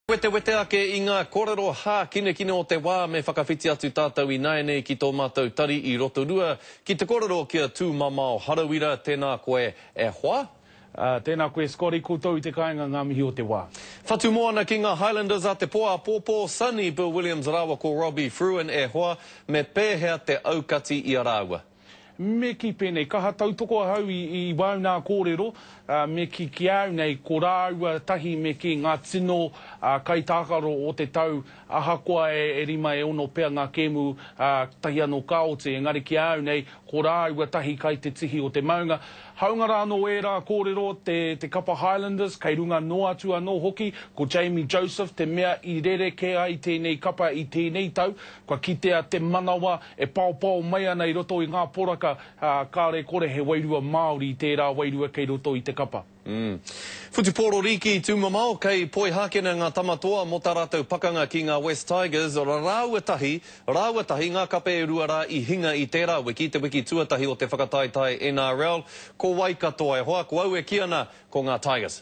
Wetewete ake i ngā korero hākinakina o te wā me whakawhiti atu tātou ināianei ki tō mātou tari i Rotorua ki te korero ki a Tūmamao Harawira, tēnā koe e hoa. Tēnā koe Scotty, koutou i te kāinga ngā mihi o te wā. Whatumoana ki ngā Highlanders a te po āpōpō, Sonny Bill Williams rāua ko Robbie Fruean e hoa, me pēhea te aukati i a rāua? Me kī pēnei, kaha tautoko ahau i wāu nā kōrero, me kī ki a au nei, ko rāua tahi me kī ngā tino kaitākaro o te tau, ahakoa e rima e ono pea ngā kēmu tahi anō ka oti, engari ki a au nei, ko rāua tahi kai te tihi o te maunga. Hāunga rā anō ērā kōrero, te kapa Highlanders, kei runga noa atu anō hoki, ko Jamie Joseph te mea i rerekē ai tēnei kapa i tēnei tau, kua kitea te manawa, E paopao mai ana i roto i ngā poraka, ā, kāore kore he wairua Māori i tērā wairua kei roto i te kapa. Mm. Whutupōro Rīki Tūmamao, kei Poihākena ngā tama toa mō tā rātou pakanga ki ngā West Tigers, rāua tahi, rāua tahi ngā kape e rua rā i hinga i tērā wiki, te wiki tuatahi o te whakataetae NRL. Ko wai katoa e hoa, ko au e kī ana, ko ngā Tigers.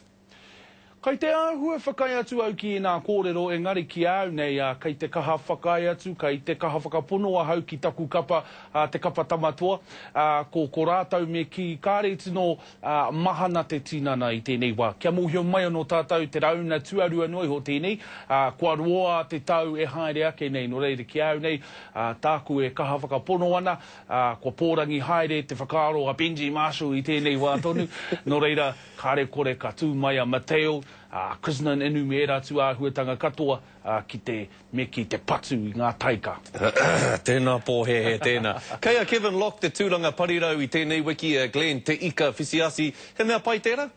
Kei te āhua whakaae atu au ki ēnā kōrero engari ki a au nei, ā, kei te kaha whakaae atu, kei te kaha whakapono ahau ki taku kapa, ā, te kapa Tama Toa, ā, ko, ko rātou me kī, kāre i tino, ā, mahana te tinana i tēnei wā. Kia mōhio mai anō tātou, te rauna tuarua noa iho tēnei, ā, kua roa te tau e haere ake nei, nō reira ki a au nei, ā, tāku e kaha whakapono ana, ā, kua pōrangi haere te whakaaro a Benji Marshall i tēnei wā tonu, nō reira, Kāre kore ka tū mai a Mateo, a Krisnan Inu me ērā atu āhuatanga katoa ki te, me kī, te patu i ngā taika. Tēnā pōhēhē tēnā. Kei a Kevin Locke te tūranga parirau i tēnei wiki, a Glenn Te Ika Fisiasi. He mea pai tērā?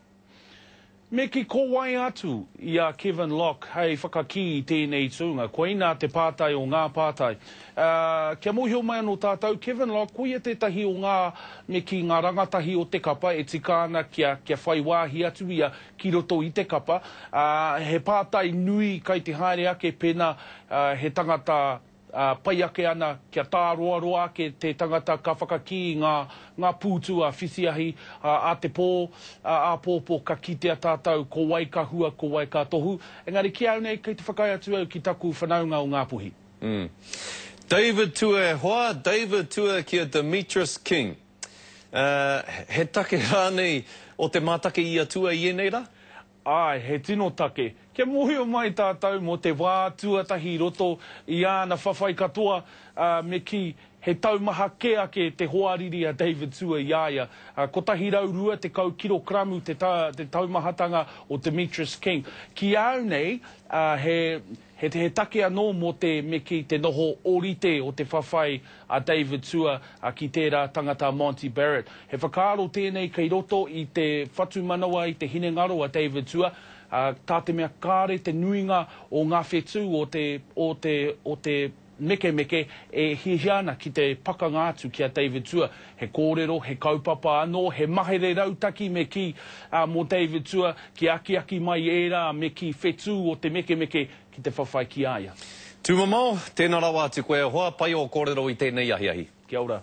Me kī ko wai atu i a Kevin Locke hei whakakī i tēnei tūnga? Koinā te pātai o ngā pātai. Ā, kia mōhio mai anō tātou, Kevin Locke, koia tētahi o ngā, me kī, ngā rangatahi o te kapa e tika ana kia, kia whai wāhi atu ia ki roto i te kapa. Ā, he pātai nui kai te haere ake pēnā, ā, he tangata, ā, pai ake ana kia tāroaroa ake te tangata ka whakakī i ngā, ngā pūtu a Whitiahi, ā, ā te pō, ā, āpōpō ka kitea tātou ko wai ka hua, ko wai ka tohu. Engari ki au nei, kei te whakaae atu au ki taku whanaunga o Ngāpuhi. Mm. David Tua e hoa, David Tua ki a Demetrius King. Uh, he take rānei o te mātaki i a Tua i ēnei rā? Āe, he tino take. Kia mōhio mai tātou mō te wā tuatahi i roto i āna whawhai katoa, ā, me kī, he taumaha kē ake te hoariri a David Tua i a ia. Ā, 120 kirokaramu te, te taumahatanga o Demetrius King. Ki a au nei, ā, he, He he take anō mō te, me kī, te noho ōrite o te whawhai a David Tua ki tērā tangata a Monty Barrett. He whakaaro tēnei kei roto i te whatumanawa, i te hinengaro a David Tua, ā, tā te mea kāre te nuinga o ngā whetū o te, o te, o te mekemeke e hiahia ana ki te pakanga atu ki a David Tua. He kōrero, he kaupapa anō, he mahere rautaki me kī, ā, mō David Tua ki akiaki mai ērā me kī whetū o te mekemeke ki te whawhai ki a ia. Tūmamao, tēnā rawa atu koe e hoa, pai ō kōrero i tēnei ahiahi. Kia ora.